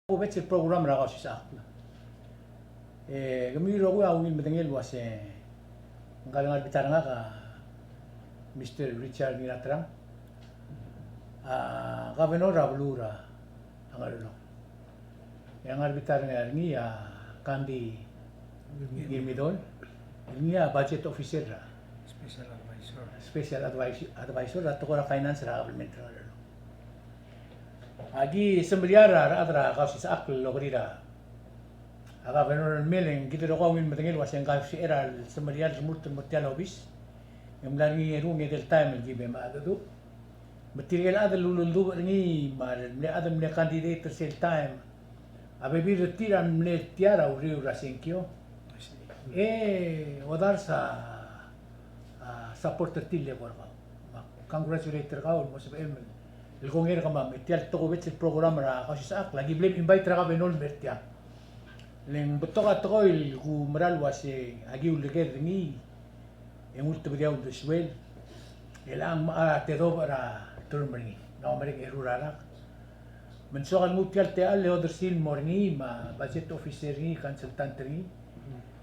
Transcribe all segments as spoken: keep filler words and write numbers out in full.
tokubets el program er a Kausisechakl. E kemiu el rokui a ungil medengei el uase ngka el ngar er a bita er ngak a Mister Richard Ngiraterang, a governor er a beluu er a Ngerchelong. E a ngar er a bita er ngii a Kandi Ngirmidol, el ngii a budget officer er a, special advisor, special advis-, advisor er a tekoi er a finance er a government er a Ngerchelong. Aki semeriar er a rechad er a Kausisechakl el okerir a governor el mei, e ng kid el rokui a ungil medengei el uase ngka a sebechir el semeriar el remurt el mo er tia el obis. E ng mla er ngii a eru el ngii el taem el ki mei me a dedu. Me tirke el chad el uleldubech er ngii me a mle chad el mle candidate er sel taem, a bebil er tir a mle tia er a uriul er a sengkio. E odars a, a support er tir el eko er kau. Me ak congratulate er kau el mo sebechem el kongei er kemam. E tia el tokubets el program er a Kausisechakl, aki mle invite er a governor el mei er tiang. Le ng betok a tekoi el kumerang el uase aki uleker er ngii, e ng ultebedii a uldesuel. E chelechang me a tedobech er a term er ngii, ng mla merek a eru el rak. Me ng soak el nguu tia el techall e odersii el mo er ngii me a budget officer er ngii, consultant er ngii,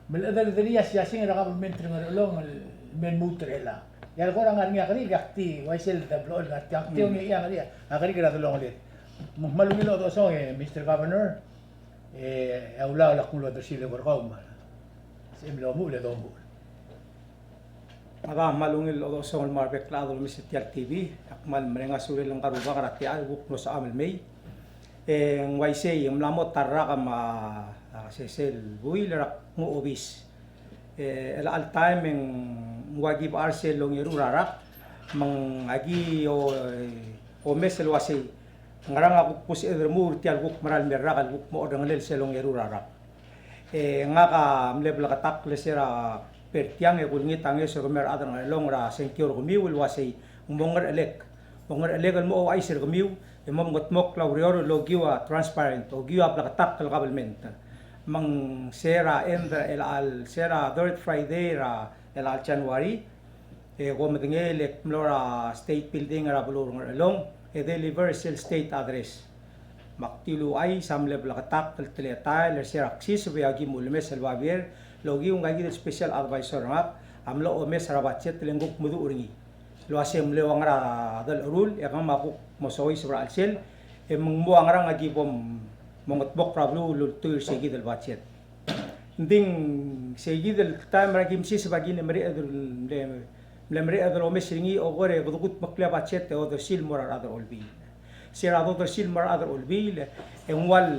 me le chederederii a siasing er a government er a Ngerchelong el me lmuut er chelechang. E a le kora ngar er ngii a kerik, e ak di uaisei el deblochel ngar tiang, ak di ongei a kerik, a kerik er a delongeled. Me ng kmal ungil odechosong e Mister Governor, e a ulaol a kuk odersii el eko er kau me a sebechem el omuchel e domuchel. A kmal ungil odechosong el mo er a bek el chad el omes er tia el T V, ak kmal mereng a sulel ngka el rubak er a techall el kuk mlo sebecham el mei. E ng uaisei, ng mla mo ta el rak me a, a, sesei el buil er a knguu obis. E chelecha el taem e ng ua ki bo er sel ongeru er a rak, me ng aki o, omes el uasei, ngerang a kuk sebeched el remuul er tia el kuk mera el mei el rak el kuk mo odengelel sel ongeru er a rak. E ngak a mle bleketakl er se er a ber tiang e kulengit a ngeso er kemiu a rechad er a Ngerchelong er a sengkio er kemiu el uasei ng mo ngerechelek. Mo ngerechelek el mo ouchais er kemiu, e mo mengetmokl a ureor el okiu a transparent, okiu a bleketakl el kabelment. Me ng se er a end, el chelecha el, se er a third Friday er a chelecha el January, e kom medengei el kmo er a state building er a beluu er a Ngerchelong, e deliver sel state address. Me ak di uluuchais a mle bleketakl el teletael er se er a ksiseb e aki mo ulemes el babier el okiu ngka kid el special advisor er ngak a mlo omes er a budget le ng kuk meduch er ngii el uasei ng mle ua ngera a delecherul e kemam a kuk mo soiseb er a chelsel, e me ng mo ua ngerang aki bo mongetmokl er a beluu el ultuil er se kid el budget. Ng di ng se kid el taem er a ki mesiseb a ki mle mereched el, mle, mle mereched el omes er ngii, okor e kede kudmeklii a budget e odersii el mo er a rechad er a Olbiil. Se er a dodersii el mo er a rechad er a Olbiil, e ng ua el,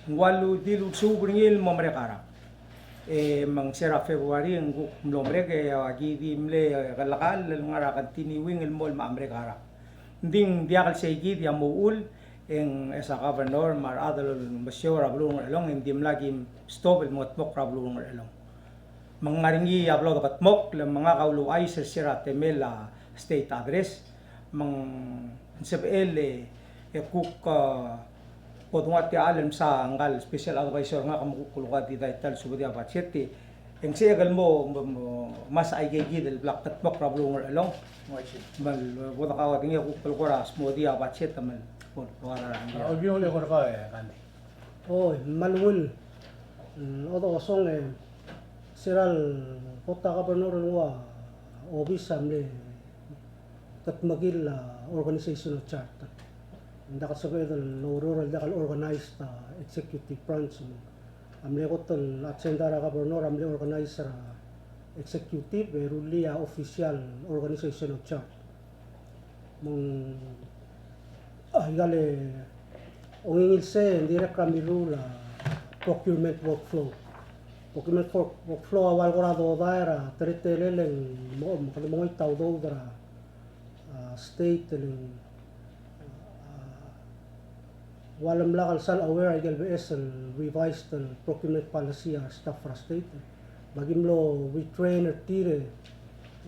ng ua el di lulsuub er ngii el mo merek a rak. E me ng se er a February e ng kuk mlo merek e aki di mle kelekall el ngar er a continuing el mo el me a merek a rak. Ng di ng diak el se kid a mo uchul, e ng as a governor me a rechad el mesiou er a beluu er a Ngerchelong, e ng dimlak ki stop el mengetmokl er a beluu er a Ngerchelong. Me ng ngar er ngii a bla dekedmokl, me ngak a uluuchais er se er a temel a state address, me ng sebechel e kuk, a, bo dengua tia el msa ngka el special advisor er ngak me kuk lua di dai ta el subedii a budget e ng sebechek el mo, mo, mo, mas aike kid el bla kdmokl er a beluu er a Ngerchelong. Me bo dekaua dengei kuk el kora smodii a budget me bo, bo er a. A, Olbiil, eko er kau e Kandi. Oi, me a ungil, mm, odechosong e se er a kot a governor el nguu a obis a mle kedmekill a organizational chart. Ng diak el sebeched el oureor el diak el organized a executive branch me ng a mle kot el agenda er a governor a mle organize er a executive e rullii a official organizational chart. Me ng, a, ikal ongingil sei e ng dirrek er a mirruul a procurement workflow. Procurement work-, workflow a ua el kora dodai er a teletelel e ng mo, kede mengoit a udoud er a, a, state el, a, ua lemlak el sal aware a ikel beches el revised el procurement policy a staff er a state. Me aki mlo retrain er tir e,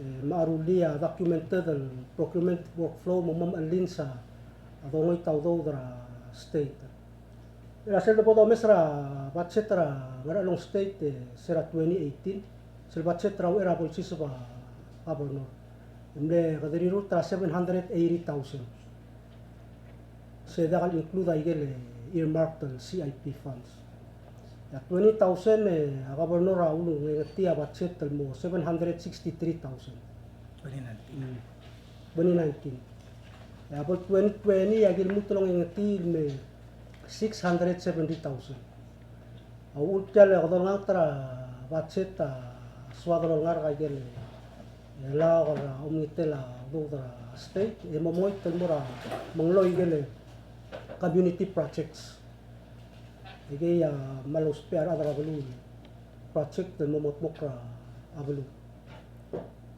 e, me a rullii a documented el procurement workflow me ng mo mechelins a dongoit a udoud er a state. Er a sel debo domes er a budget er a Ngerchelong State, e, se er a twenty eighteen, sel budget er a uchei er a bo lsiseb a governor, e mle kede rirurt er a seven hundred eighty thousand. Se diak el include a ikel earmarked el C I P funds. E a twenty thousand e a governor a ulengengetii a budget el mo seven hundred sixty-three thousand. Twenty nineteen. Mm. Twenty nineteen. E a bo el twenty twenty a ki lmuut el ongengetii el me six hundred seventy thousand. A uchul tia el kede olengasech er a budget a soad el olengar er a ikel, e, law er a omengitel a udoud er a state, e mo mengoit el mo er a mengloi ikel community projects. Aikei a kmal ousbech a rechad er a beluu el project el mo mengetmokl er a beluu.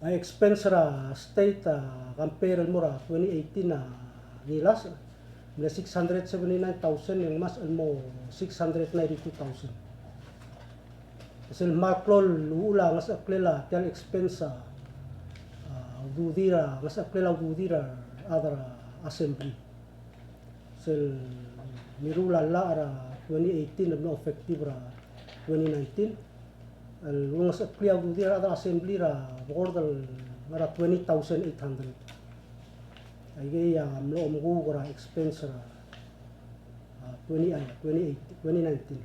A expense er a state a compare el mo er a twenty eighteen a ngilasech, mle six hundred seventy-nine thousand e ng ngmasech el mo six hundred ninety-two thousand. Sel kmal klou el uchul a ngesecheklel a tia el expense a, a, ududir a, ngesecheklel a ududir a rechad er a assembly. Sel mirruul a llach er a twenty eighteen el mlo effective er a twenty nineteen, el ulengesecheklii a ududir a rechad er a assembly er a bekord el ngar er a twenty thousand eight hundred. Aikei a mlo omkuk er a expense er a, a, twenty, a, twenty eight, twenty nineteen.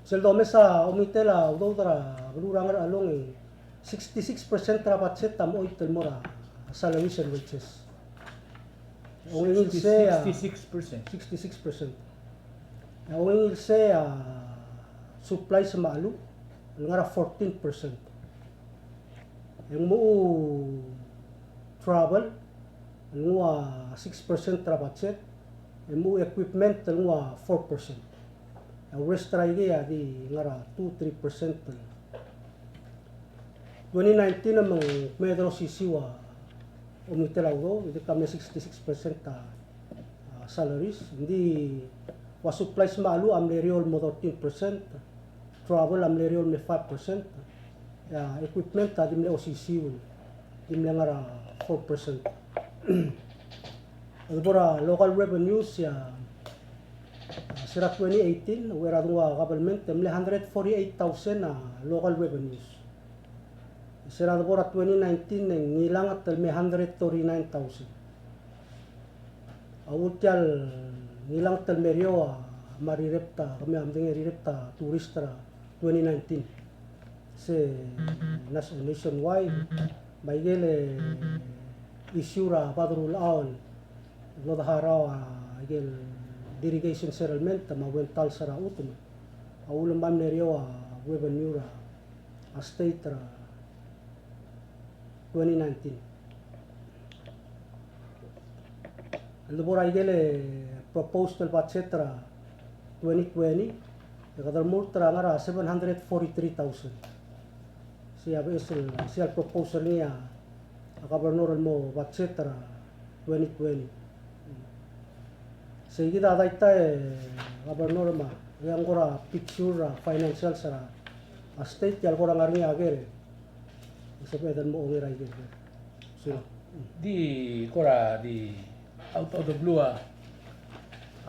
Sel domes a omengitel a udoud er a beluu er a Ngerchelong e sixty-six percent er a budget a mo choit el mo er a salaries and wages. Ongengil sei a sixty-six percent. Sixty-six percent. E ongengil sei a supplies me a cheluch el ngar er a fourteen percent. E ng mo travel el nguu a six percent er a budget, e mo equipment el nguu a four percent. A rest er aikei a di ngar er a two, three percent. Twenty nineteen me ng kmeed el osisiu a omengitel a udoud, e dirk mle sixty-six percent a, a salaries. Ng di ua supplies me a cheluch a mle er eou el mo thirteen percent, travel a mle er eou el me five percent, e a equipment a di mle osisiu, di mle ngar er a four percent. A debo er a local revenues e a, a, se er a twenty eighteen, uchei er a denguu a government, e mle hundred forty-eight thousand a local revenues. Se er a debo er a twenty nineteen e ng ngilanget el me hundred thirty-nine thousand. A uchul tia el ngilanget el me er eou a mla rirebet a, kemiu a medengei, rirebet a tourist er a twenty nineteen. Se nas-, nationwide, me aikel issue er a bad er a ulechau el mlo deharau a ikel irrigation settlement me a uentals er a chutem. A uchul me ng mle er eou a revenue er a a state er a twenty nineteen. El debo er a ikel proposed el budget er a twenty twenty, e kede remurt er a ngar er a seven hundred forty-three thousand. Sei a beches el, sei a le propose er ngii a a governor el mo budget er a twenty twenty. Sei kid a data e governor me a, e ng kora picture er a financials er a state e a le kora ngar er ngii a ker. Sebeched el mo onger a ikel ker. Sure. Di kora di out, out of the blue a,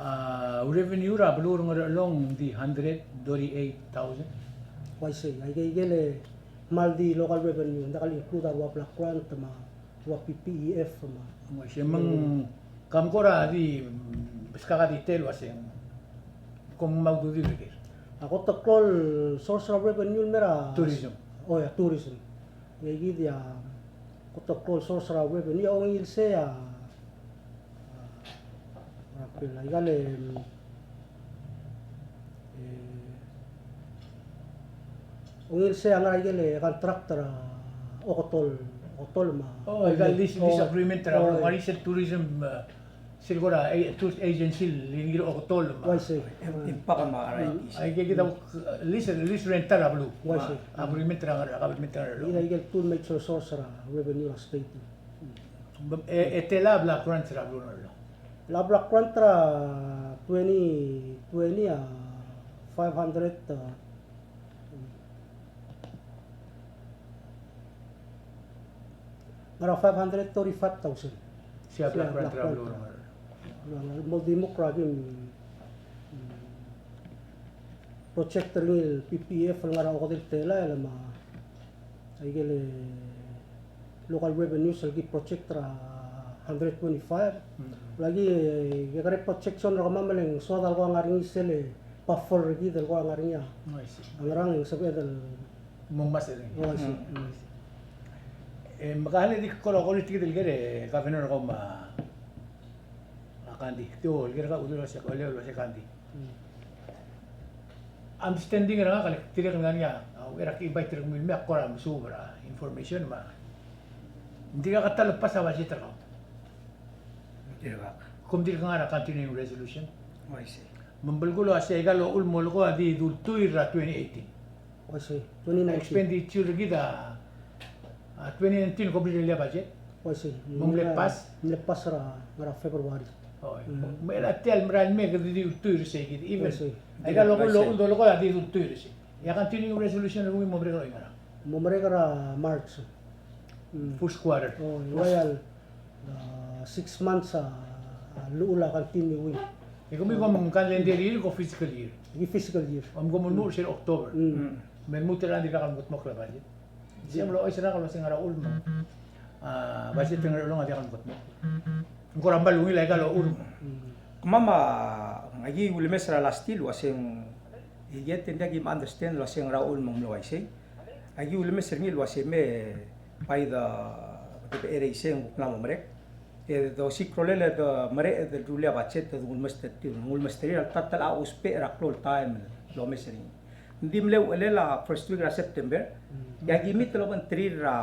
a revenue er a beluu er a Ngerchelong di hundred thirty-eight thousand. Uaisei, aike, aike el kmal di local revenue, ng diak el include a rua block grant me a rua P P E F me a. Uaisei, me ng, kam kora di, mm, beskak a detail el uasei. Kom mau dudui er ker. A kot el klou el source er a revenue el mei er a tourism. Oh, yeah, tourism. Ngii kid a kot el klou el source er a revenue, a ongil sei a, a, a, aika el, e, ongil sei a ngar er a ikel contract er a oketol, oketol me a. Oh, aika el lease, lease agreement er a, oh, ngar er a sel tourism, e, sel kora, e, tourist agency el ngii er a oketol me a. Uaisei. Im-, impact me a, mm, aike kid a, lease, lease rental er a beluu. Uaisei. Agreement er a, government er a. Aike el two el major source er a revenue er a state. E, e tela a block grant er a beluu er a Ngerchelong? A block grant er a twenty twenty a five hundred, a, ngar er a five hundred thirty-five thousand. Sei a block grant er a beluu er a Ngerchelong. Mo di mo kora kim, mm, project er ngii el P P E F el ngar er a okedei el telael me a Aike el local revenues el ki project er a hundred twenty-five. Mm. Laki, e, kekerei projection er kemam el ng soad el kora ngar er ngii sel buffer er kid el kora ngar er ngii a. Oh, I see. A ngerang e ng sebeched el mo mesa er ngii. Oh, I see. Mm. Mm. E, me ke di kora, kora tia kid el ker e, governor, kau me a, a Candy. Tia el ker e kau el uase, el uase Candy. Mm. Understanding er ngak el dirrek el ngar er ngii a, a, er a ki invite er kemiu el mei a kora mesuub er a information me ng dirkak a ta el pass a budget er kau. Dirkak. Kom dirk ngar er a continuing resolution. Oh, I see. Me ng belkul a uase aika el uchul el mo lekoi a di dultuil er a twenty eighteen. Oh, I see. Twenty nineteen. Expenditure er kid a, a, twenty nineteen kom rirellii a budget. Oh, I see. Me ng mle pass? Mle pass er a, er a February. Oh, mm. Me, me a tia el mera el mei e kede di ultuil er sei kid. Even. Oh, I see. Aika el uchul el dolekoi a di ultuil er sei. E a continuing resolution er kemiu a mo merek er a, mo merek er a March. Mm. First quarter. Oh, first. Ua el, a, six months a, a llechul a continuing. E kemiu kom calendar year, ko fiscal year? Fiscal year. Kom, kom lmuut er sel October. Mm. Me lmuut er a dirkak el mekedmokl a budget. Sei a mlo ois er ngak el uase ng ngar er a uchul me a, budget er a Ngerchelong a diak el mekedmokl. Ng kora mle ungil aika el uchul. Kemam a, aki ulemes er a last year el uase ng, e, yet e ng diak kim understand el uase ng ngar er a uchul me ng mlo uaisei. Aki ulemes er ngii el uase me by the, the becherei sei ng kuk mla mo merek. E dosiik a rolel e de mereched el rullii a budget e de ulemesterir, ulemesterir a ta el ousbech er a klou el taem el omes er ngii. Ng di mle uchelel a first week er a September, e aki meet el obengterir er a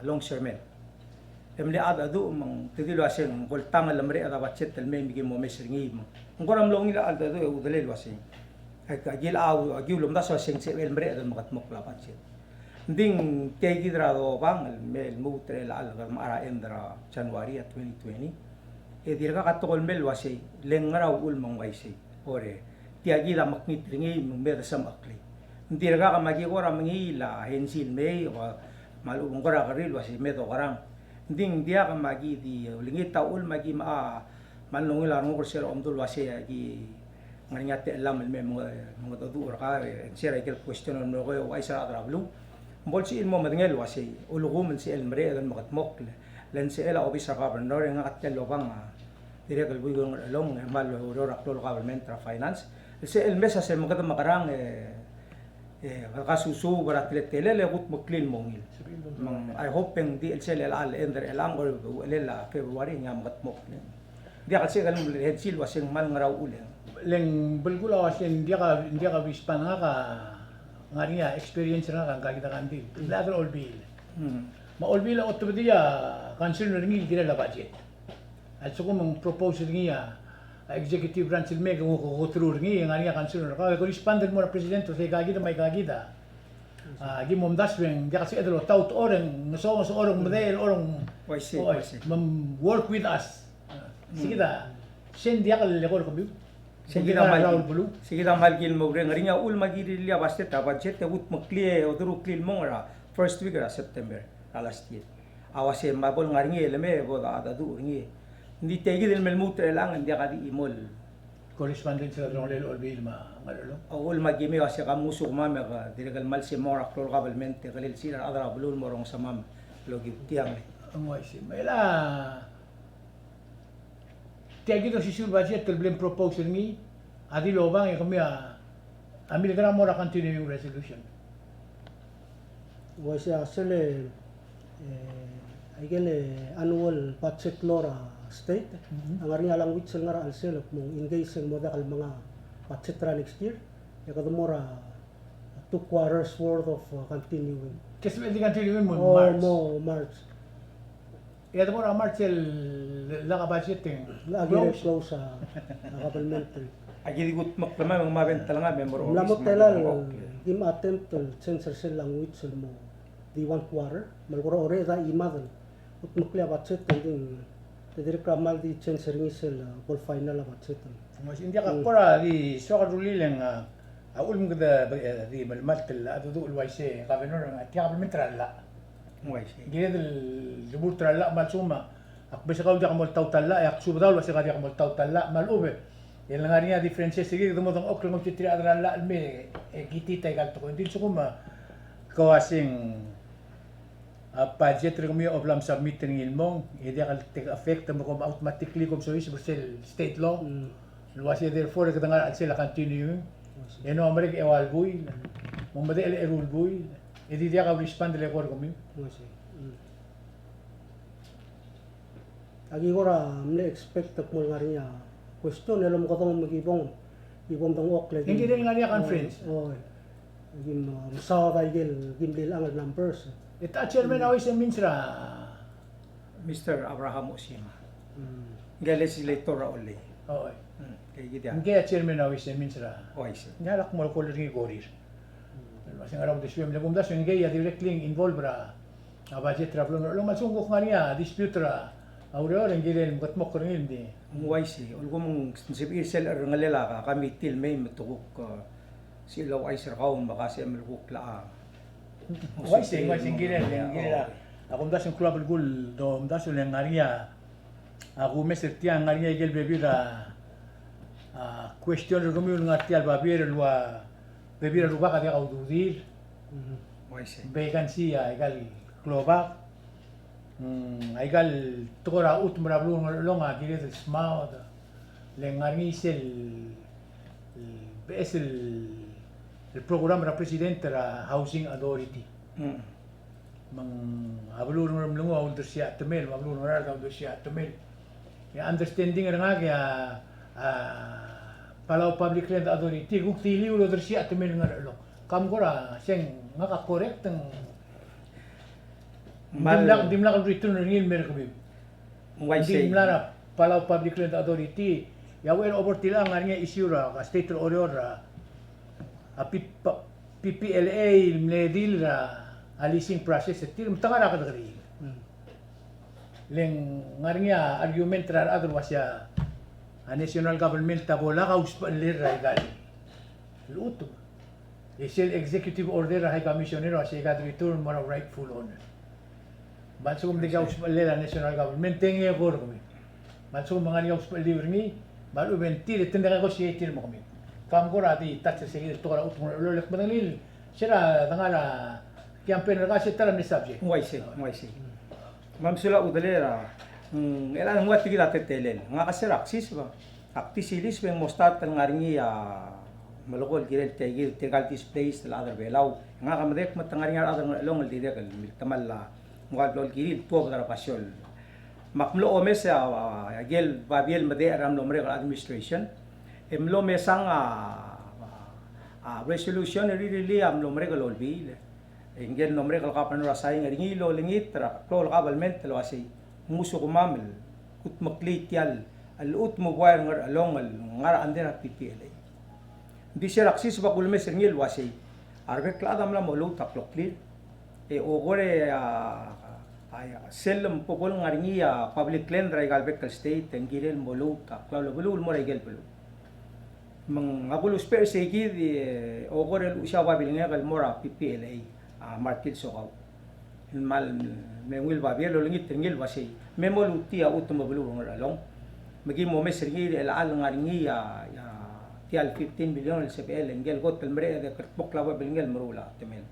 Longsherman. E mle cheldecheduch me te di el uase ng kora tang el mereched a budget el mei me ki mo omes er ngii me ng kora mlo ungil a cheldecheduch e udelel el uase ng, aki, aki, aki ulemdasu el uase ng sebechel el mereched el mekedmokl a budget. Ng di tia kid er a dobang el mei el lmuut er chelecha el kede mechar a end er a January a twenty twenty. E dirkak a tekoi el mei el uase le ng ngar er a uchul me ng uaisei. Ore, tia kid a mekngit er ngii me ng me de semecheklii. Ng dirkak me aki kora mengiil a hensi el mei, me a lechub e ng kora kerrir el uase me dokerang. Ng di ng diak me aki di olengit a uchul me aki me a, me a lungil a renguk er sel omdu el uase aki ngar er ngii a techellam el me menge, mengedecheduch er kau, e ng se er a ikel question el mlo kmo ouchais er a rechad er a beluu. Ng bo lsebechir el mo medengei el uasei, ulekum ng sebechel el mereched el mekedmokl, le ng sebechel a obis er a governor e ngak a tia el obang a dirrek el buik er a Ngerchelong e kmal oureor er a klou el government er a finance, el sebechel el mesa se mekede mekerang e, e, kasusuub er a teletelel e kudmeklii el mo ungil. Me ng, I hope e ng di el sel chelecha el end er chelechang, uchelel a February e ngii a mekedmokl. Ng diak el sebechek el ulemuchel el hensi el uasei ng kmal ngar er a uchul e ng. Le ng belkul a uasei ng diak a, ng diak a respond ngak a ngar er ngii a experience er ngak a ngka kid a Candy. Ng chad er a Olbiil. Hmm. Me a Olbiil a otobedii a concern er ngii el kirel a budget. A lsekum ng propose er ngii a, a executive branch el mei e ke nguu a go through er ngii, e ngar er ngii a concern er kau, e ke respond el mo er a president el uasei aika kid me aika kid a. A, ki mo omdasu e ng diak el sebeched el otaut, or e ng ngeso, ngeso, or e ng medechel, or e ng. Uaisei, uaisei. Me work with us. A, sei kid a, sei ng diak el eko er kemiu. Sei kid a kmal, sei kid a kmal kirel mo mereng er ngii a uchul me aki rirellii a budget, a budget e kudmeklii e oderuklii el mong er a first week er a September er a last year. A uasei me a bo el ngar er ngii e le mei e bo dechedecheduch er ngii. Ng di tia kid el me lmuut er chelechang e ng diak a di chimo el correspondence er a delongelel a Olbiil me a Ngerchelong. A uchul me aki mei e uasei ka mngosukemam e ke dirrek el kmal se mong er a klou el government e ke lsebechir a rechad er a beluu el mo rongesemam el okiu tiang. Ng uaisei. Me a tia kid a osisiu el budget el bla lepropose er ngii a di lobang e kemiu a, a milekera el mo er a continuing resolution. Uaisei a sel, e, aikel annual budget law er a state, mhm, a ngar er ngii a language el ngar er a chelsel el kmo ng in case e ng mo diak el menga budget er a next year, e kede mo er a two quarters worth of, uh, continuing. Ke sebechel di continuing mo, oh, March. Mo March. E a de mo er a March el lak a budget e ng, lak a close. Close a, a government. Aki di kudmeklii me ng mo bent el ngar me mo er a. Ng mla mo telal, okay, kim attempt el change er sel language el mo di one quarter, me le kora orreched a chimad el kudmeklii a budget, e ng di, te dirrek el kmal di change er ngii sel, uh, bo el final a budget. Ng uaisei, ng diak a kora di soak el rullii e ng, a, a uchul me kede, e, di melemalt el cheldecheduch el uaisei, governor, a tia kabelment er a llach. Ng uaisei. Ng kired el remurt er a llach me a lsekum a kbeskau el diak moltaut a llach, e ak subedau el uasei ka diak moltaut a llach, me a lechub e le ngar er ngii a differences er kid, kede mo dengchokl el ngoititerir a chad er a llach el mei e kitit aika el tekoi. Ng di lsekum a ke uasei ng a budget er kemiu a bla msubmit er ngii el mong, e diak el take effect me kom automatically kom soiseb er sel state law. Mm. El uasei therefore e kede ngar er a chelsel a continuing. E ng mo merek a eua el buil, mo medechel a eru el buil, e di diak a respond el eko er kemiu. Mm. Aki kora mle expect el kmo ngar er ngii a question el omekedong me ki bong, ki bong dengchokl e ng kirel ngar er ngii a conference. Oi. Kim, uh, mesaod a ikel, kim lilechang el numbers. E ta chairman a uaisei e mins er a Mister Abraham Oshima. Mm. Ngke legislator er a Ollei. Oi. Mm, ngke kid a. Ngke a chairman a uaisei e mins er a. Uaisei. Ngke a lak mo call er ngii e korir. Mm. El uasei ngar er a uldesuem, le kumdasu e ngkei a directly involved er a a budget er a beluu er a Ngerchelong, me a lsekum kuk ngar er ngii a dispute er a ureor e ng kirel mekedmokl er ngii el di. Ng uaisei, ulekum ng sebechir sel cherrengelel a committee el mei me te kuk, eh, sel ouchais er kau me ka sebechem el kuk locha. Uaisei, uaisei, ng kirel, ng kirel a. A kumdasu ng klou a belkul el domdasu e le ng ngar er ngii a A kumes er tia, ngar er ngii a ikel bebil er a, a, question er kemiu el ngar er tia el babier el ua bebil er a rubak a diak a ududir. Mhm. Vacancy a ikal klobak. Mm, a ikal tekoi er a chutem er a beluu er a Ngerchelong a kired el smaod. Le ngar er ngii sel, el beches el, el program er a president er a housing authority. Mm. Me ng a beluu er a Ngeremlengui a uldersii a chetemel, me a beluu er a Ngaraard a uldersii a chetemel. E a understanding er ngak e a, a, Palau Public Land Authority, kuk di liu el uldersii a chetemel er a Ngerchelong. Kam kora, se ng ngak a correct, ng dimlak, dimlak el return er ngii el mer kemiu. Ng uaisei. Ng di mla er a Palau Public Land Authority, e a uchei er a obo er tilechang a ngar er ngii a issue er a state er a Oreor er a, a P-, P P L A el mle deal er a leasing process er tir, me te ngar er a kede keriil. Mm. Le ng ngar er ngii a argument er a rechad el uasei a national government a bo lak a usbechellel er a ikal chutem. E sel executive order er a High Commissioner a uasei kede return el mo er a rightful owner. Me a lsekum ng diak a usbechellel a national government, e ng eko er kemiu. Me a lsekum ng ngar er ngii a usbechelliu er ngii, me a lechub e ng tir, e te ng diak a negotiate er kemiu. Kam kora di touch er se kid el tekoi er a chutem er a Ngerchelong el kmedengelii, se er a dengar er a campaign er kau, se ta er a mle subject. Ng uaisei, ng uaisei. Me a mesulang a udelel er a, mm, el a nguu a tia kid a teletelel. Ngak a se er a Axis, ba. Ak di siliseb e ng mo start el ngar er ngii a melekoi el kirel tia kid, tirka el displaced el chad er a Belau. Ngak a medengei me te ngar er ngii a rechad er a Ngerchelong el dirrek el miltemall a mo kmal blo el kirir el tuobed er a basio el. Me ak mlo omes a, a, a ikel babier el medechel er a mlo merek el administration. E mlo mesang a, a, a resolution el rirellii a mlo merek el olbiil. E ngike el mlo merek el governor a sain er ngii el olengit er a klou el government el uasei, ngosukemam el kudmeklii tia el chutem el buai er a Ngerchelong el ngar er a under a P P L A. Ng di se er a Axis a kulemes er ngii el uasei, a rebek el chad a mla mo lmuut a kloklir. E okor e a, a, a sel lebo el ngar er ngii a public land er aika el bek el state e ng kirel mo lmuut a klaulebeluu el mo er aike el beluu. Me ng a kulusbech er se kid e okor e luchesii a babilngek el mo er a P P L A, a Martin Sokau. Me ng mle ungil babier el olengit er ngii el uasei, me mo lutii a chutem el beluu er a Ngerchelong. Me ki mo omes er ngii er chelecha el ngar er ngii a, a tia el fifteen million el sebechel, e ngike el kot el mereched e kldmokl a babilngek el meruul a chetemel.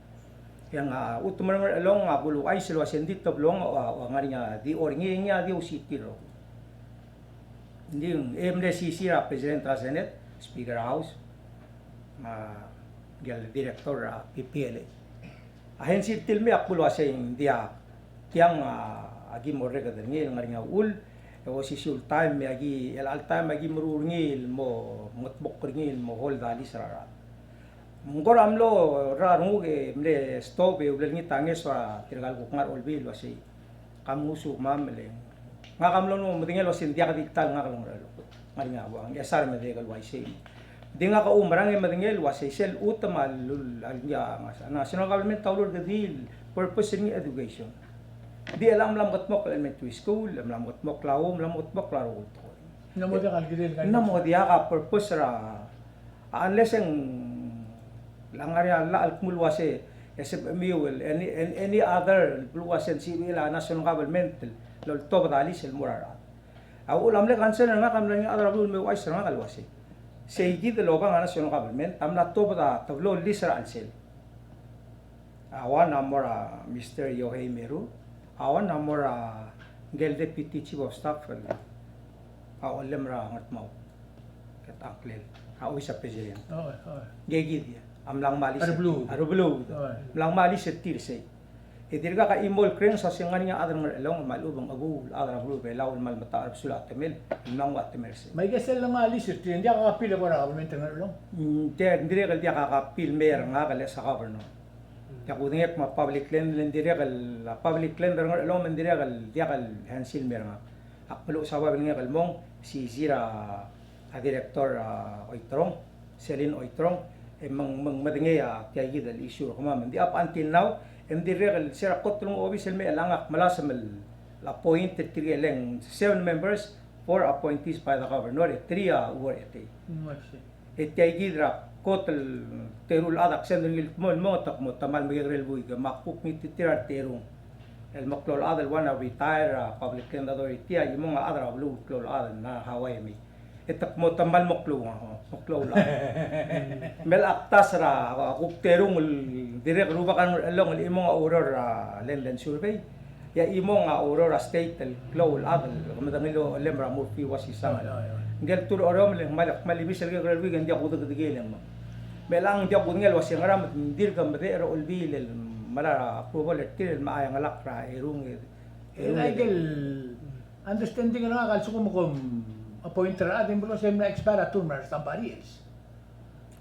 E ng a chutem er a Ngerchelong a bo louchais el uasei ng di teblo ng ua, ua ngar er ngii a di, or ngii, ngii a di osisiu er a rokui. Ng di e mle sisiu er a President er a Senate, Speaker er a House, me a ngike el Director er a P P L A. A hensi er tir el mei a kmo uasei ng diak, tiang a, aki mo orreked er ngii el ngar er ngii a uchul, e osisiu el taem me aki, chelecha el taem aki meruul er ngii el mo, mengedmokl er ngii el mo hold a lease er a rechad. Me ng kora mlo er a renguk e mle stop e ulelengit a ngeso er tirka el kuk ngar er a Olbiil el uasei, ka mngosukemam el, e ngak a mlo medengei el uasei ng diak di ta el ngak el ngar er a Ngerchelong. Ngar er ngii a ua Ngchesar me a dirrek el uaisei. Di ngak a oumerang e medengei el uasei sel chutem a lul, a ngii a national government a ulurkedii el purpose er ngii a education. Di chelecha ng mla mekedmokl a elementary school, mla mekedmokl a home, mla mekedmokl a rokui el tekoi. Ng mo diak a kirel, ng mo diak a purpose er a, unless e ng ngar er ngii a llach el kmo el uasei, e sebechemiu el any, any, any other, el kmo el uasei ng sebechir a national government el oltobed a lease el mo er a rechad. A uchul a mle concern er ngak a mla er ngii a chad er a beluu el me ouchais er ngak el uasei, sei kid el obang a national government a mla tobed a teblo el lease er a chelsel. A one a mo er a Mister Yohei Meru, a one a mo er a ngike el Deputy Chief of Staff el a Ollem er a Ngardmau. Ke ta ngklel a Office of President. Oi, oi. Ngike kid a mla ngmai a lease. A Rubeluu. A Rubeluu. Oi. Mla ngmai a lease er tir sei. E dirkak a chimo el clearance a se ng ngar er ngii a chad er a Ngerchelong me a lechub e ng chebuul el chad er a beluu er a Belau el kmal metacherbesul a chetemel, el mla nguu a chetemel er sei. Me aike sel ngmai a lease er tir, ng diak a copy el eko er a government er a Ngerchelong? Mm, te, ng dirrek el diak a copy el mei er ngak el ex governor. Diak kudengei el kmo a public land, le ng dirrek el, a public land er a Ngerchelong me ng dirrek el diak el handle el mei er ngak. Ak meluches a babilngek el mong, sisiu er a a director, a, Oiterong, Celine Oiterong, e meng, meng medengei a tia kid el issue er kemam. Ng di up until now, e ng dirrek el se er a kot el nguu a obis el mei e chelechang ak melasem el appoint er tirke el ng seven members, four appointees by the governor, e three a Uong er a Etei. Mm, I see. E tia kid er a kot el teru el chad ak send er ngii el kmo, el mo, te kmo te kmal mekekerei el buik, me ak kuk ngii tir a reterung. El meklou el chad el one a retire er a Public Land Authority, a chimong a chad er a beluu el klou el chad el ngar er a Hawaii me. E te kmo te kmal meklou, meklou el chad. Me a kuk ta er a, a kuk terung el dirrek el rubak a Ngerchelong el chimong a oureor er a Land and Survey. E a chimong a oureor er a state el klou el chad el kemedengei el Ollem er a Murphy Wasisang. Oi, oi, oi. Ngike el teru el orreomel e ng kmal, kmal ibis el kekerei el buik e ng diak kudekedekei el mong. Me chelechang ng diak kudengei el ua se ngera me ng dirk medechel er a Olbiil el mla er a approval er tir el mla chengelakl er a erung e, e erung aike el understanding er ngak a lsekum kom appoint er a chad e ng mlo se mla expire a term er a somebody else.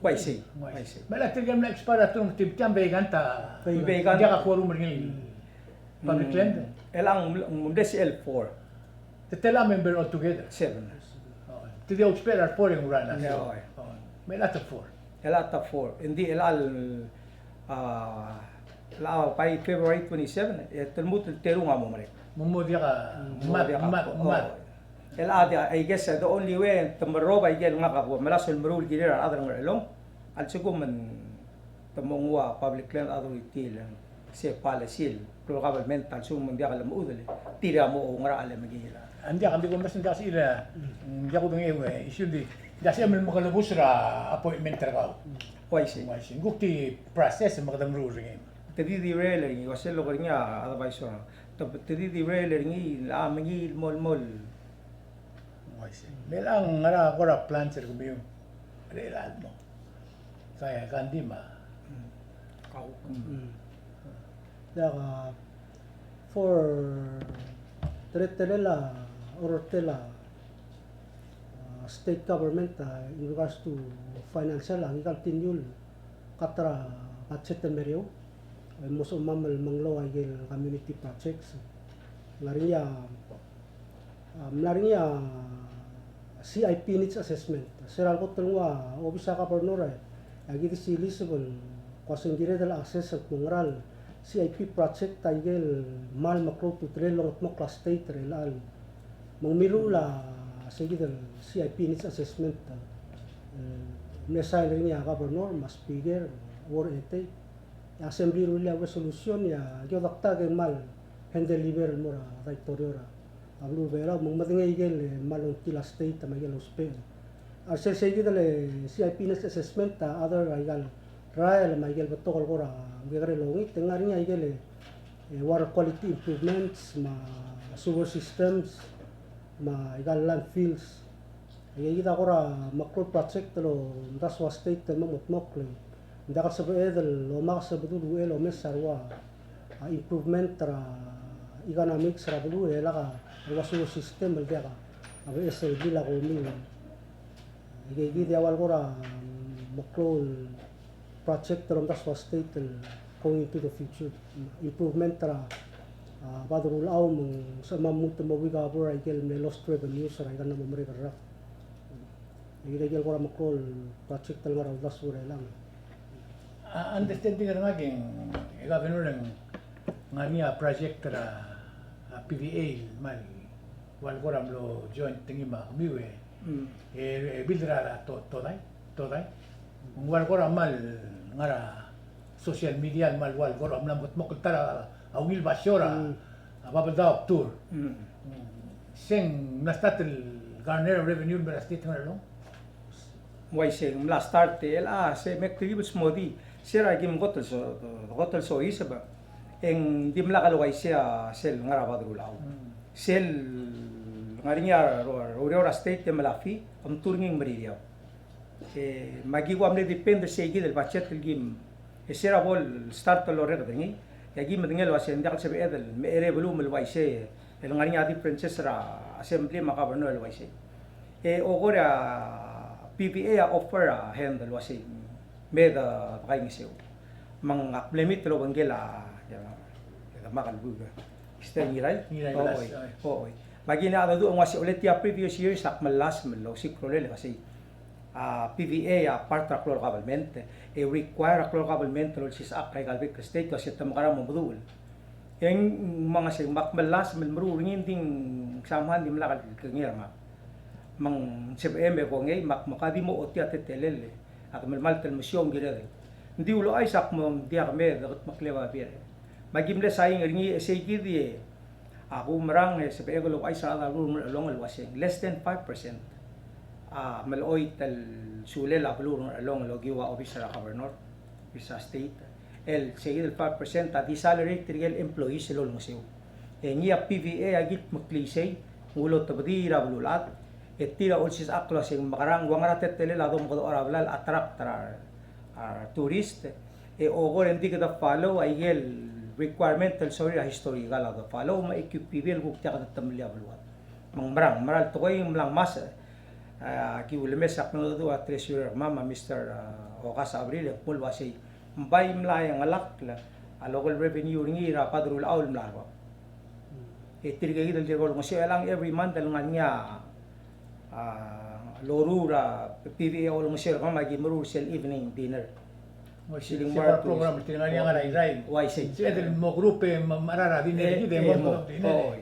Uaisei, uaisei. Me a tirke el mla expire a term, te tia ng vacant a, vacant. Ng diak a quorum er ngii el public land. Mm. Chelechang ng mle, ng mle se el four. Te tela a member altogether? Seven. Oh, te di ousbech er a four e ng run a. Yeah, oi. Oh, me a ta four. Chelechang a ta four. Ng di chelechang, a, chelechang by February twenty-seven, e te lmuut el terung a mo merek. Mo, mo diak a, mm, mo diak a, mad, mad, oh. Chelechang, I guess, the only way te merrob a ikel ngak a bo melasem el meruul el kirir a rechad er a Ngerchelong a lsekum te mo nguu a Public Land Authority el se policy el klou el government a lsekum ng diak lemechudel, tir a mo oungerachel e mekiil. Ng diak, ng di ko mes, ng diak sel, ng diak kudengei e issue, ng di, ng diak sel mekelebus er a appointment er kau. Uaisei. Uaisei. Ng kuk di process me kede meruul er ngii. Te di derail er ngii, ua sel lok er ngii a advisor. Te, te di derail er ngii, a mengiil el mo, el mo. Uaisei. Me chelechang ngera kora plans er kemiu er chelechang el mo? Ka, ka ng di ma. Mm. Kau. Mm. Diak a, for teletelel a, orretel a, a, state government, a, in regards to financial, a, ngi continue el cut er a budget el mo er eou. E mo sebechemam el menglou a ikel community projects. Ngar er ngii a A, mla er ngii a C I P needs assessment. Se er a kot el nguu a obis er a governor, e aki di siliseb el kmo se ng kired el assess el kmo ngera el C I P project a ikel kmal meklou a ultutelel el longedmokl a state er chelechang. Me ng mirruul a se kid el C I P needs assessment, e, mle sign er ngii a governor me a speaker, Uong er a Etei. E assembly a rullii a resolution, e aki odekta e kmal hand deliver el mo er a daitorio er a a beluu er a Belau, me ng medengei a ikel, e, kmal ongtil a state me a ikel ousbech. A sel, sel kid el C I P needs assessment a other a ikal rael me a ikel betok el kora kekerei el ongit, e ng ngar er ngii a ikel, e, water quality improvements, me a sewer systems, me a ikal landfills. Aikakid a kora meklou el project el omdasu a state el mo mengetmokl. Ng diak el sebeched el omakes el bedul el uchei el omes a rua, a, improvement er a economics er a beluu e lak a rua sewer system el diak a beches el blil a komi. Aikakid a ua el kora, mm, meklou el project el omdasu a state el going into the future. Improvement er a, a, bad er a ulechau me ng sebechemam el lmuut el mo recover a ikel mle lost revenues er a ikal mla mo merek el rak. Aikakid a ikel kora meklou el project el ngar er a uldasu er chelechang. A, understanding er ngak e ng, e, governor, e ng ngar er ngii a project er a, a, P V A el kmal ua el kora mlo joint er ngii me a kemiu e, mm, e, e build er a, er a To-, Todai, Todai. Ng ua el kora kmal ngar er a social media el kmal ua el kora mla mengetmokl el ta er a ungil basio er a, mm, a Babeldaob Tour. Mm. Mm. Se ng mla start el garner revenue el mei er a state er a Ngerchelong? Uaisei, ng mla start el, a, se me ak di el smodii. Sera kim kot el so, kot el soiseb, e ng dimlak el uaisei a sel ngar er a bad er a Ulechau. Sel ngar er ngii a ro, ro, ro, a state e mla fee, omtu er ngii ng meririau. E, me aki ua mle depend er seikid el budget el kim, e sera bo el start el orreked er ngii, e aki medengei el uasei ng diak el sebeched el mecherei a beluu me le uaisei, el ngar er ngii a differences er a assembly me a governor el uaisei. E okor a PVA a offer a hand el uasei, me de, dekaingeseu. Me ng ak mle meet el obengkel a, e, e, demak el buk, Mister Ngirai? Ngirai. Oi, Blas, oi. Oi. Me aki mla dedu el uasei, olei tia previous years ak melasem el osiik a rolel el uasei, a PVA a part er a klou el government, e require a klou el government el olsisechakl er aika el bek el state el uasei te mekerang me meduch. E ng mo ngasei, me ak melasem el meruul er ngii, ng di ng somehow ng dimlak el kengei er ngak. Me ng sebechem e kongei, me ak mekadi mo ochotii a teletelel, e ak melemalt el mesiou, ng kired. Ng di uluuchais, ak mo ng diak me de kudmeklii a babier. Me aki mle sain er ngii, e seikid e a kumerang e sebechek el ouchais er a rechad er a beluu er a Ngerchelong el uasei, less than five percent a melechoit el sulel a beluu er a Ngerchelong el okiu a obis er a governor, obis er a state. El seikid el five percent a di salary er tirke el employees el olengeseu. E ngii a PVA a kildmeklii isei, ng ulotebedii er a beluulechad, e tir a olsisechakl el uasei ng mekerang, ua ngera a teletelel a domekedecholt er a blai el attract er a, a tourist, e okor e ng di kede follow aike el requirement el sorir a historical a de follow me a E Q P B el kuk diak de temellii a beluad. Me ng merang, mera el tekoi ng mla ngmasech. A, aki ulemes e ak mlo dedu a treasurer er kemam a Mister, a, Okas Abril, e kmo el uasei, ng bai mla chengelakl a local revenue er ngii er a bad er a Ulechau el mla er bab. E tirke kid el dirk olengeseu, e chelechang every month el ngar er ngii a, a, loruul er a PVA olengeseu er kemam, aki meruul er sel evening dinner. Uaisei, sel program, tirke el ngar er ngii a Irrai. Uaisei. Sel mo group e me, me a rara dinner, e, kid e mo, mo dinner. Oi.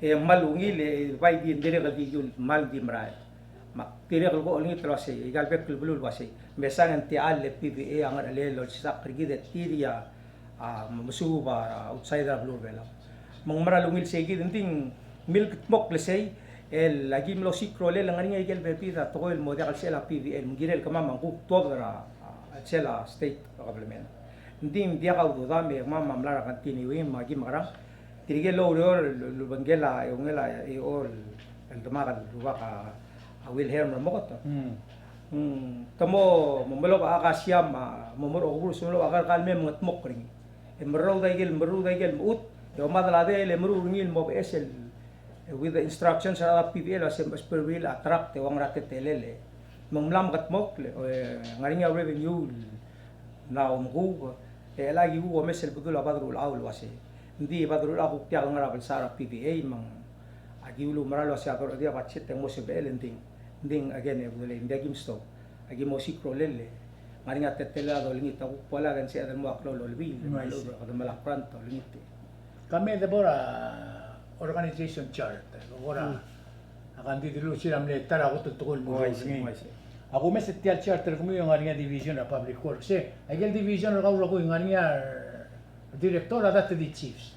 E kmal ungil, e bai di dirrek el di kiul, kmal di merael. Me ak dirrek el ko olengit el uasei, aika el bek el beluu el uasei, mesang e ng techall e PVA a ngerchelel el olsisechakl er kid e tir a, a, mesuub a outside er a beluu er a Belau. Me ng mera el ungil seikid, ng di ng milkdmokl er sei, el aki mlo osiik a rolel el ngar er ngii aike el bebil a tekoi el mo diak el sel a PVA, me ng kirel kemam a ng kuk tuobed er a, a, sel a state government. Ng di ng diak a ududam e kemam a mla er a continuing me aki mekerang. Tirke el oureor el, el obengkel a, e ungil a, e ol, el demak el rubak a, a Wilhelm Remoket. Mm. Mm, te mo, mo melobech a kasia me a, mo merek a okeburs, mo melobech a kerrekar el mei e mengedmokl er ngii. E merroud aike el, merroud aike el mechut, e omadel a deel e meruul er ngii el mo beches el, e with the instructions er a PVA el uasei mechesberuil a truck e ua ngera a teletelel. Me ng mla mekedmokl, e ngar er ngii a revenue el mla omkuk, e chelecha aki kuk omes el bedul a bad er a Ulechau el uasei. Ng di bad er a Ulechau a kuk diak el ngar er a belsaod er a PVA, me ng aki ulumera el uasei a dolechedii a budget e ng mo sebechel, e ng di, ng di again e kudulei, ng di aki msto. Aki mo osiik a rolel e ngar er ngii a teletelel a dolengit, a kuk bo lak e ng sebeched el mo a klou el olbiil, me a lechub e kede melai a grant a olengit. Ka me de bo er a organization chart, bo er a, mm, a kangdid el uasei a mle ta er a kot el tekoi el mo. Uaisei, uaisei. A kumes er tia el chart er kemiu e ng ngar er ngii a division er a public works. E aike el division er kau el rokui, ng ngar er ngii a director, a data di chiefs.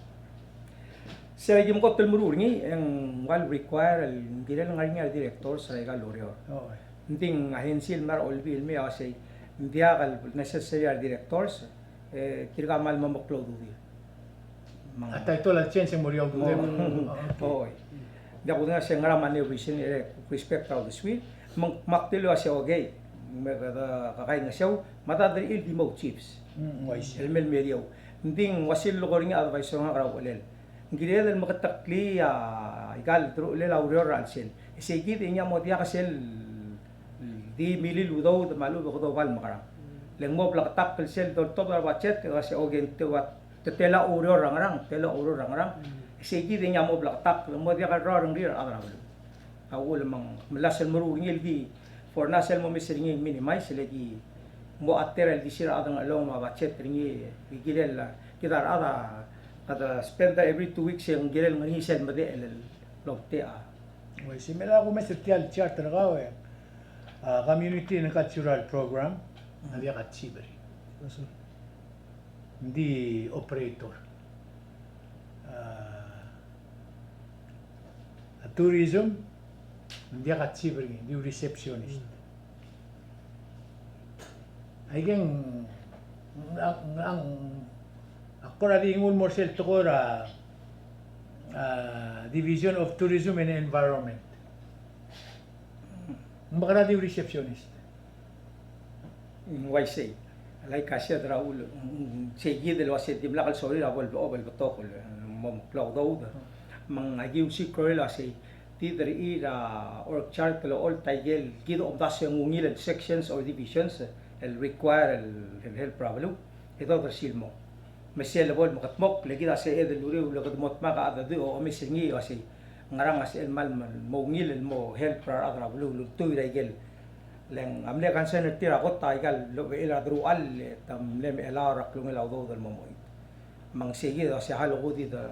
Se aki mo kot el meruul er ngii, e ng ua el require el ng kirel ngar er ngii a directors er aika el ureor. Oi. Ng di ng agency el mla er a olbiil el mei a uasei, ng diak el necessary a directors, e tirka a kmal mo meklou a ududir. Me ng a title a change e ng mo er ngii a ududir. Mo, oh, okay. Oi. Ng diak kudengei se ngera me a new vision e respect a uldesuir. Me ng kmal dilu el uasei, okay, me kede kakaingeseu, me a data er ngii el di mo chiefs. Mm, uaisei. El mei el meriou. Ng di ng ua sel leko er ngii a advisor er ngak er a uchelel. Ng kired el meketeklii a ika el deruchellel a ureor er a chelsel. E seikid e ngii a mo diak sel di milil udoud me a lechub e kede oba el mekerang. Le ng mo bleketakl sel doltobed er a budget, e kede uasei, okay, te ua, te tela a ureor er a ngerang, tela a ureor er a ngerang. E seikid e ngii a mo bleketakl, le ng mo diak el rrau a rengrir a rechad er a beluu. A uchul me ng melasem el meruul er ngii el di, for now sel mo mes er ngii e ng minimize, le ki mo a tela el di sir a chad er a Ngerchelong me a budget er ngii, e kirel, kid a rechad a, kede spend every two weeks e ng kirel ngar er ngii sel medechel el omtechei. Uaisei, me a kumes er tia el chart er kau e, a, community and cultural program, a diak a chief er ngii. Ng di operator. A, a tourism, ng diak a chief er ngii, ng di receptionist. Aikang Ng, ng, ng, ak kora di nguu el mo er sel tekoi er a, a, Division of Tourism and Environment. Ng mekera di receptionist. Ng uaisei. Like I said er a uchul, ng, ng, sei kid el uasei dimlak el sorir a bo el, bo el betok el mo meklou a udoud. Me ng aki osiik er a uasei, di dirrek er a org chart el olecholt a ikel kid a omdasu e ng ungil el sections or divisions el require el, el help er a beluu. E dodersii el mo. Me sel bo el mekedmokl, le kid a sebeched el uriul el kede mo dmak a chad el di omes er ngii el uasei, ngerang a sebechel el kmal mo ungil el mo help er a rechad er a beluu el ultuil er a ikel. Le ng a mle concern er tir a kot a ikal lobechel a deruchall, e te mle mechelaor a klungel a udoud el mo moit. Me ng sei kid a uasei a leko di de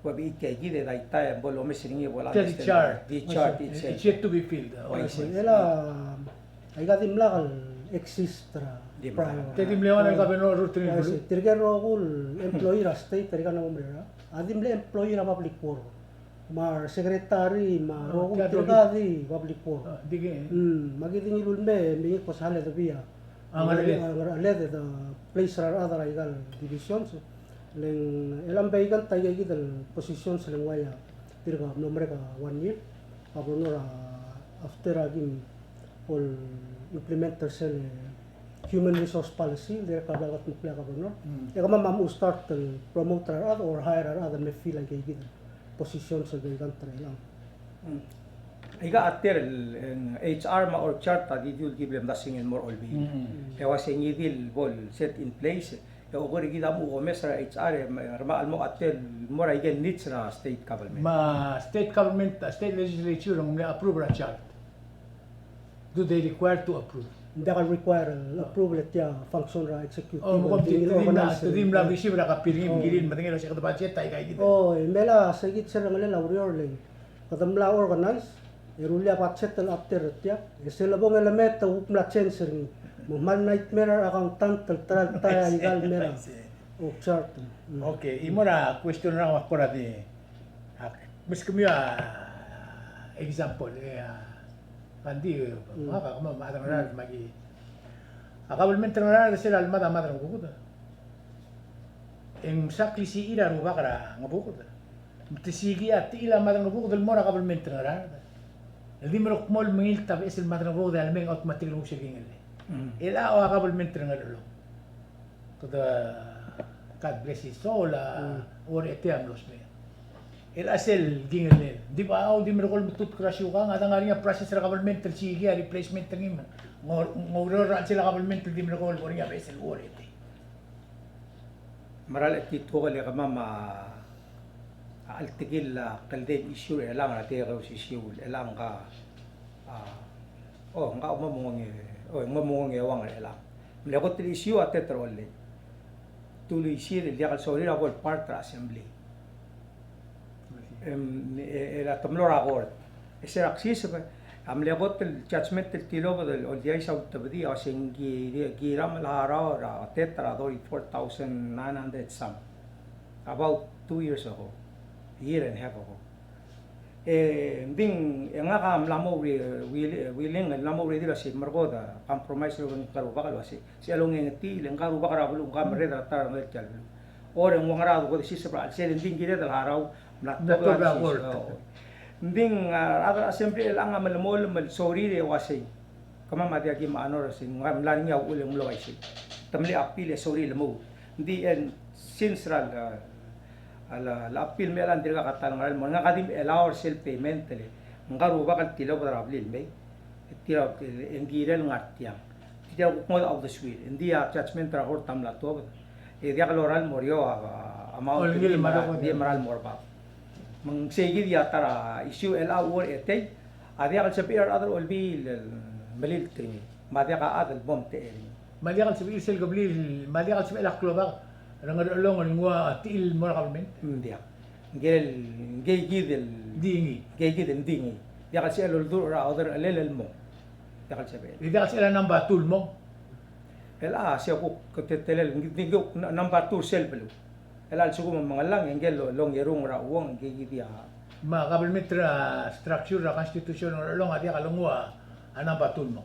Ua bechit tia kid e daita e bo lomes er ngii e bo lak. Tia di chart. Di chart itself. It's yet to be filled. Uaisei. El a, aika dimlak el exist er a prior. Tia di mle ua el governor er tir el beluu. Tirke el rokui el employee er a state er aika el mera. A di mle employee er a public work. Me a secretary me a rokui tirka a di public work. Me aki di ngiluu el mei, me ngii ko sal e de bia. A ngercheled. A ngercheled e de place er a rechad er aika el divisions. Le ng, el a vacant aika kid el positions, le ng uaia tirka mlo merek a one year. Governor a, after a kim bo el implement er sel human resource policy, dirrek el bla kudmeklii a governor. E kemam a mo start el promote er a rechad or hire er a rechad el me fill aika kid el positions el vacant er chelechang. Aika a tir el, e, H R me a org chart a di diul ki bla mdasu el mo er a Olbiil. E uase ngii di el bo el set in place, e oker kid a mo omes er a H R, e, me, me a lmo a tir el mo er a ikel needs er a state government. Me a state government, a state legislature, ng mle approve er a chart. Do they require to approve? Ng diak el require el approval e tia function er a executive. O, me kom di, di mla, di mla receive er a copy er ngii, me ng kirir el medengei el uase kede budget aika kid. O, e mla sei kid sel rengelel a ureor le kede mla organize, e rullii a budget el chapter er tia, e sel lebong e le me te kuk mla change er ngii. Me ng kmal nightmare er a accountant el try el tie aika el mera. O, chart. Okay, e mo er a question er a kora di, ak meskemiu a example, e a Ng di, ngak a kemam a Ngaraard me aki. A kabelment er a Ngaraard er sel lemad a Mad er a Ngebuked, e ng msa klisichir a rubak er a Ngebuked. Me te sikii a techil a Mad er a Ngebuked el mo er a kabelment er a Ngaraard. El di merekmo el mengilt a beches el Mad er a Ngebuked e a lemei e ng automatic el nguu sel kingellel. Chelecha a kabelment er a Ngerchelong. Kede, God bless his soul, a Uong er a Chetai a mlo smecher. Chelecha sel kingellel, di ba, a, di merekong el metutk er a siukang, a de ngar er ngii a process er a kabelment el sikii a replacement er ngii me ng oureor er a chelsel a kabelment el di merekong el bo er ngii a beches el Uong er a Chetai. Mera el chetituokel e kemam a, a cheltekil a kldei el issue er chelechang er a tirke el osisiu er chelechang ka, a, o, ng kau mo mengong e, o, mo mengong e uang er chelechang. Mle kot el issue a teter ollei. Te uluisir el diak el sorir a bo el part er a assembly. Em, e, e, er a temlo er a court. E se er a ksiseb, a mle kot el judgment el tilobed el oldiais a ultebedii a uase ng ki, ki, kiram el harau er a teter a thirty-four thousand nine hundred some. About two years ago. A year and a half ago. E, ng di, e ngak a mla mo wi-, wi-, willing, mla mo ready el uase merekong e de compromise er ngii el ngka el rubak el uase. Se el ongengetii, le ngka el rubak er a beluu, ngka a merreder er a ta er a rengelel tia el beluu. Or e ng ua ngera a dekuk de siseb er a chelsel, e ng di ng kired el harau, mla tobed a court. Ng di, a, a rechad er a assembly er chelechang a melemolem el sorir e uasei. Kemam a diak ki mle honor er sei, ng mla er ngii a uchul e ng mlo uaisei. Te mle appeal e sorir el mo. Ng di, e since er a, a, a, a appeal me chelechang e ng dirkak a ta el ngar er a el mo. Ngak a di mle allow er sel payment el. Ngka el rubak el tilobed er a blil mei. E tir a, e ng kirel ngar tiang. Tia kuk ngodech a uldesuir. Ng di a judgment er a court a mla tuobed. E diak lorael el mo er eou a, a, amount el di mera el mo er bab. Me ng sei kid a ta er a issue el a Uong er a Chetai. A diak el sebechir a rechad er a Olbiil el melilt er ngii. Me a diak a chad el bo mtechei er ngii. Me a diak el sebechir sel kebliil, me a diak el sebechel a klobak er a Ngerchelong el nguu a techil el mo er a kabelment. Ng diak. Ngike el, ngike kid el di ngii. Ngike kid el di ngii. Diak el sebechel oldurech er a oderchelel el mong. Diak el sebechel. E diak el sebechel a number two el mong. Chelecha se kuk teletelel, ng di kuk number two er sel beluu. Chelecha a lsekum e ng mengellang, e ngike el ongerung er a Uong, ngike kid a. Me a kabelment er a structure er a constitution er a Ngerchelong a diak el nguu a number two el mong.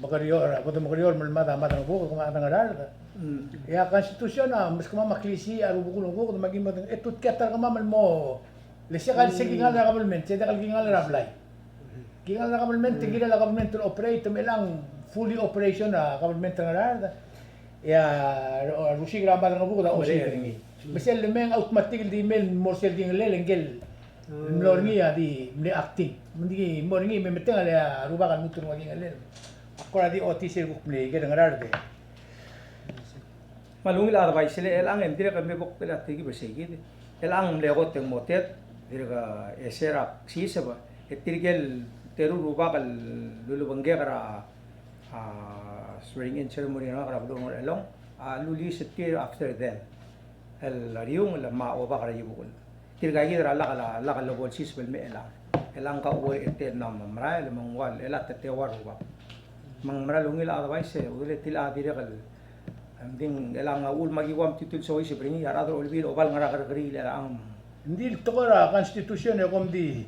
mekerior, bo de mekerior me le mad a Madrengbukel, kemam a Ngaraard. Mm. E a constitution a meskemam a klisiich a rubekul el ngukl, me aki medengei, e tutkia ta er kemam el mo, le se ka el se kingall er a government, se diak el kingall er a blai. Kingall er a government, te kirel a government el operate, me chelechang fully operation a government er a Ngaraard. E a, a rusiik er a Madrengbukel a osiik er ngii. Me sel lemei a automatic el di mei el mo er sel kingellel, e ngike el mlo er ngii a di mle acting. Me ng di mo er ngii, me metengel a rubak el lmuut el ua kingellel. Ak kora di ochotii sel kuk mle ikel Ngaraard. Me a ungil advice el chelechang e ng dirrek el me bo ktel a tekib er sei kid. Chelechang mle kot e ng mo tet, dirrek e se er a ksiseb, e tirke el teru el rubak el lulebengkek er a, a, swearing in ceremony er ngak er a beluu er a Ngerchelong, a luliis er tir after them. El Riungel me a Obak er a Ibukel. Tirka kid er a lak, lak lebo lsiseb el mei er chelechang. Chelechang ka ua e te mla merael me ng ua el, el a teteua el rubak. Me ng mera el ungil advice, e, udele tilecha dirrek el, ng di chelechang a uchul me aki ua metitur el soiseb er ngii, a rechad er a Olbiil a oba el ngar er a kerrekeriil er chelechang. Ng di el tekoi er a constitution e kom di,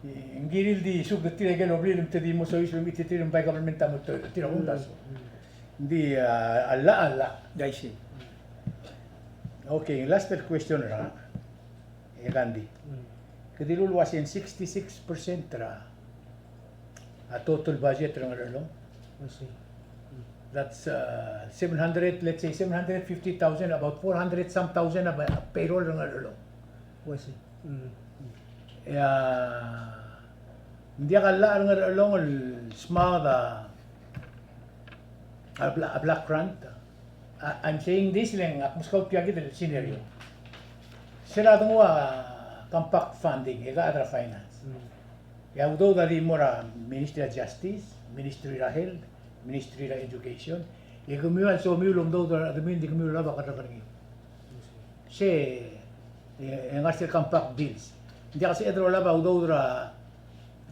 e, ng kirir el di subed er tir a ikel obliil me te di mo soiseb el mechititerir me bai government a mo tir a kumdasu. Ng di, a, a llach, a llach. I see. Okay, last question er ngak. E Kandi. Mm. Ke dilu el uasei sixty-six percent er a, a total budget er a Ngerchelong. I see. Mm. That's, uh, seven hundred, let's say seven hundred fifty thousand, about four hundred some thousand of, uh, payroll er a Ngerchelong. I see. Mm. E a, ng diak a llach er a Ngerchelong el smaod a, a bla-, a block grant. I, I'm saying this le ng ak meskau tia kid el scenario. Se er a denguu a compact funding, e kau a chad er a finance. Mm. E a udoud a di mo er a Ministry of Justice, Ministry er a Health, Ministry er a Education. E kemiu a lsomiu el omdoud er a rechedemiu, ng di kemiu el oba kerrekerngel. Se, e, e ngar sel compact bills. Ng diak a sebeched el olab a udoud er a,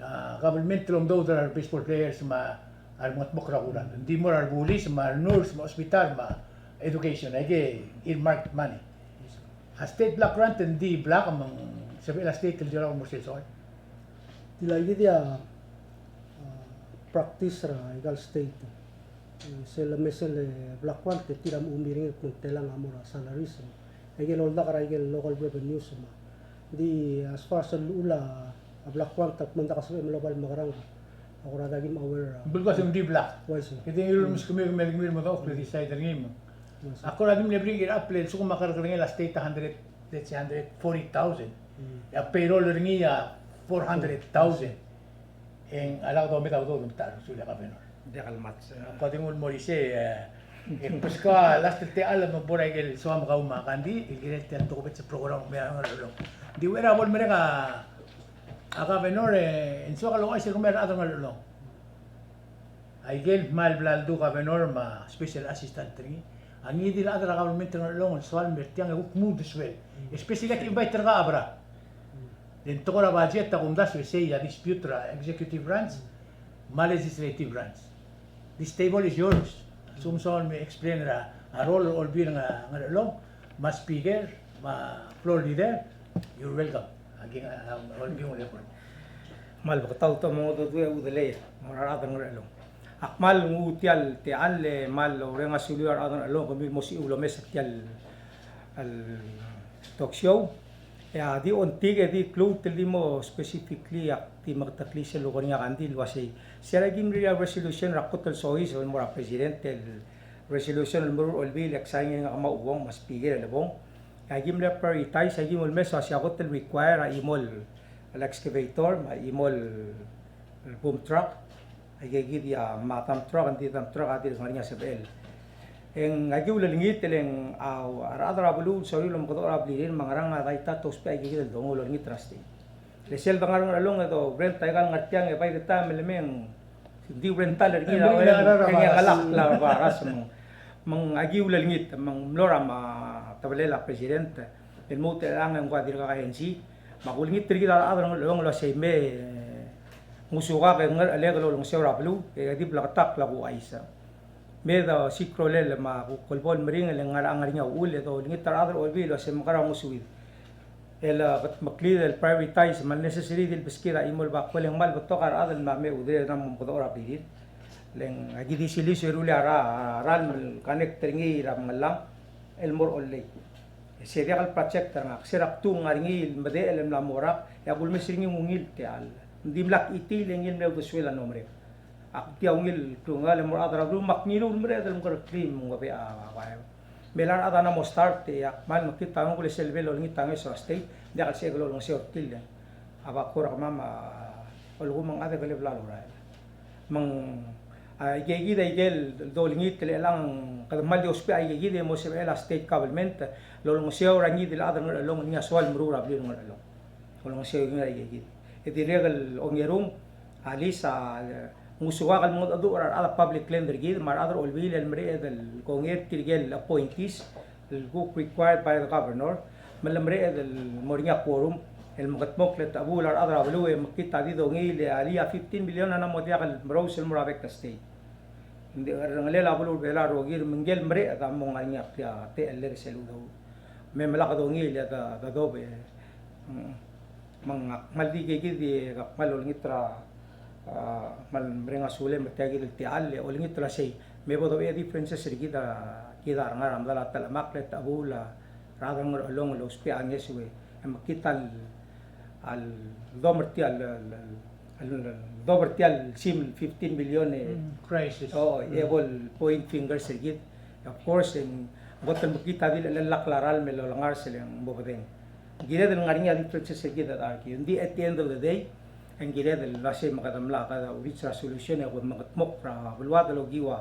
a, government el omdoud er a baseball players me a remengetmokl er a kural. Ng di mo er a rebulis me a renurse me a hospital me a education, aike earmarked money. A state block grant ng di block me ng sebechel a state el di olab el mo er sel soal. Di le aike di a, a, practice er a ikal state. E, sel lemesel, e, block grant e tir a mo oumir er ngii el kmo ng telang a mo er a salaries me aike el oldak er a ikel local revenues me. Di as far as el llechul a block grant a kmo ng diak a sebechem el oba el mekerang. A kora diak kim aware. Because ng di block. Uaisei. Kede ngiluu el meskemiu me kemiu el mo decide er ngii me. Uaisei. A kora di mle bring it up le lsekum a kerrekerngel a state a hundred, let's say hundred forty thousand. Mm. E a payroll er ngii a four hundred thousand. E ng a lak domed a udoud me te rusul e a governor. Diak el match. Ko di nguu el mo er isei, e, e, beskau a last el techall me bo er a ikel soam kau me a Kandi, el kirel tia el tokubets el program me a Ngerchelong. Di uchei er a bo lemerek a, a governor, e, e ng soak el ouchais er kemiu a rechad er a Ngerchelong. Aikel kmal bla ledu governor me a special assistant er ngii. A ngii di el chad er a government er a Ngerchelong el soal el mer tiang e kuk mo uldesuel. Especially aki invite er kau a Abra. Le ng tekoi er a budget a kumdasu e sei a dispute er a executive branch me a legislative branch. This table is yours. A lsekum soal me explain er a role er a Olbiil er a Ngerchelong me a speaker me a floor leader, you're welcome. Aki, a, a, Olbiil er a Ngerchelong. Kmal beketau te mo dodui a udelei mo er a rechad er a Ngerchelong. Ak kmal nguu tia el techall e kmal oureng a suliu a rechad er a Ngerchelong, kemiu el mo sebechiu el omes er tia el, el talk show. E a di ongtik e di klou el di mo specifically ak di meketeklii sel lukor ngii a Kandi el uasei. Se er a kim riid a resolution er a kot el soiseb el mo er a president el resolution el meruul a Olbiil e ak sign er ngii ngak me a Uong me a speaker el Lebong. E a kim le prioritize, a kim ulemes a uasei a kot el require a chimo el excavator me a chimo el boom truck. Aike kid a, me a dump truck, ng di dump truck a dirk ngar er ngii a sebechel. E ng aki ulelengit e le ng, a, a rechad er a beluu el sorir el omekedechor a blirir me a ngerang a data te ousbech aike kid el dongu el olengit er a state. Le sel dengar er a Ngerchelong e do rent aika el ngar tiang e bai ke ta me le mei e ng Di rental er ngii a, e, er a, er a, er a, er a, er a, me ng, me ng aki ulelengit, me ng mlo er a, me a tebelel a president el lmuut er chelechang e ng ua dirkak a N C, me ak ulengit er kid a rechad er a Ngerchelong el uasei me, e, ngosukak e ngerchelek el olengeseu er a beluu, e di bleketakl a kuchais. Me de siik a rolel me a kuk el bo el meringel e ng ngar er ngii a uchul e dolengit a rechad er a Olbiil el uasei mekerang a ngosuid. El, e, kede meklid el prioritize me a necessary di lebeskid a chimo el back el kmal betok a rechad el mla me a udoud e ng mo mekedechor a blirir. Le ng aki di siliu e rullii a ra, a ralm el connect er ngii er a Mengellang el mo er a Ollei. E se diak el project er ngak, se er a kdu ng ngar er ngii el medechel el mla mo er ngak, e ak ulemes er ngii ng ungil tia el. Ng dimlak chitii le ngii el mle uldesuel a mlo merek. Ak tia ungil klungel e mo er a rechad er a beluu me ak ngiluu el mereched el mekerrekl me ng oba a, a, a, me a rechad a mla mo start e ak kmal mekngit a ngklel sel bla lolengit a ngeso er a state, ng diak el sebechek el olengeseu er tir. A bako er kemam a lsekum ng chad e ke le bla lorael. Me ng, a, aikeikid a ikel dolengit el chelechang kede kmal di ousbech aikeikid e mo sebechel a state government el olengeseu er a ngii di el chad er a Ngerchelong el ngii a soal el meruul er a blil er a Ngerchelong. Olengeseu er ngii er aikeikid. E dirrek el ongerung, a lease a, e, ngosukak el mengedecheduch er a rechad er a public land er kid, me a rechad er a Olbiil el mereched el kongei er tirke el appointees, el kuk required by the governor, me le mereched el mo er ngii a quorum, el mekedmokl e techebuul a rechad er a beluu e mekngit a di dongiil e alii a fifteen million a ng mo diak el merous el mo er a bek el state. Ng di cherrengelel a beluu er a Belau el rokir me ngike el mereched a mo ngar er ngii a bla techellel sel udoud. Me melak a dongiil e de, de dob e, mm, Me ng ak kmal di keikid e ak kmal olengit er a, a, kmal mereng a sulem er tia kid el techall e olengit el uasei me bo dobech a differences er kid a, kid a rengar a medal a telemakl e techebuul a rechad er a Ngerchelong el ousbech a ngeso e mekngit a, a ledom er tia el, el, el, el, el dob er tia el sim el fifteen million e. Mm, crisis. O, e bo el point fingers er kid. Of course, e ng, ng kot el mekngit a di el, el, el lak a ralm el olengar sel ng mo bedeng. Ng kired el ngar er ngii a differences er kid a, a, ng di at the end of the day, e ng kired el uasei me kede mla, kede reach er a solution e kede mekedmokl er a beluad el okiu a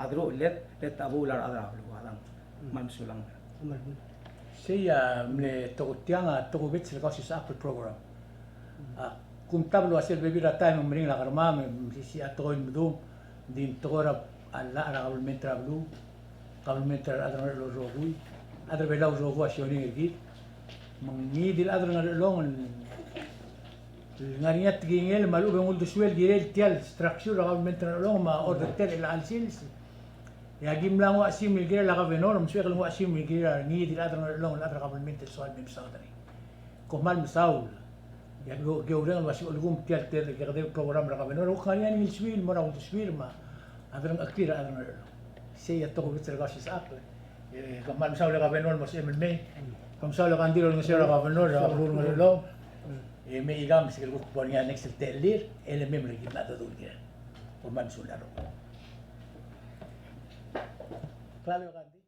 deruchelled, e techebuul a rechad er a beluad. Me mesulang. Sei a mle tokubets, tiang a tokubets el Kausisechakl el program. A, kumtab el uasei bebil er a taem e ng meringel a kermam, me sisiich a tekoi el medung, ng di tekoi er a, a llach er a kabelment er a beluu, kabelment er a rechad er a Ngerchelong el rokui, chad er a Belau el rokui a sioning er kid. Me ngii di el chad er a Ngerchelong el ngar er ngii a tekingel me a lechub e ng uldesuel el kirel tia el structure er a kabelment er a Ngerchelong me a order er chelecha el sils. E aki mla nguu a chesimer el kirel a governor, me ng sebechek el nguu a chesimer el kirel a ngii di el chad er a Ngerchelong el chad er a kabelment el soal me mesaod er ngii. Kom kmal mesaul. E aki oureng el uasei a lsekum tia el, tia el, tia el program er a governor, e kuk ngar er ngii a ngilsuir el mo er a uldesuir me a delengcheklir a rechad er a Ngerchelong. Sei a tokubets er a Kausisechakl. E, kom kmal mesaul e Governor el mo sebechem el mei. Kom mesaul e Kandil el olengeseu er a Governor er a beluu er a Ngerchelong. E mei ikang me se el kuk bo er ngii a next el techellir, e le mei me le kid a dedu el kirel. Kom kmal mesulang. Klalo e Kandil.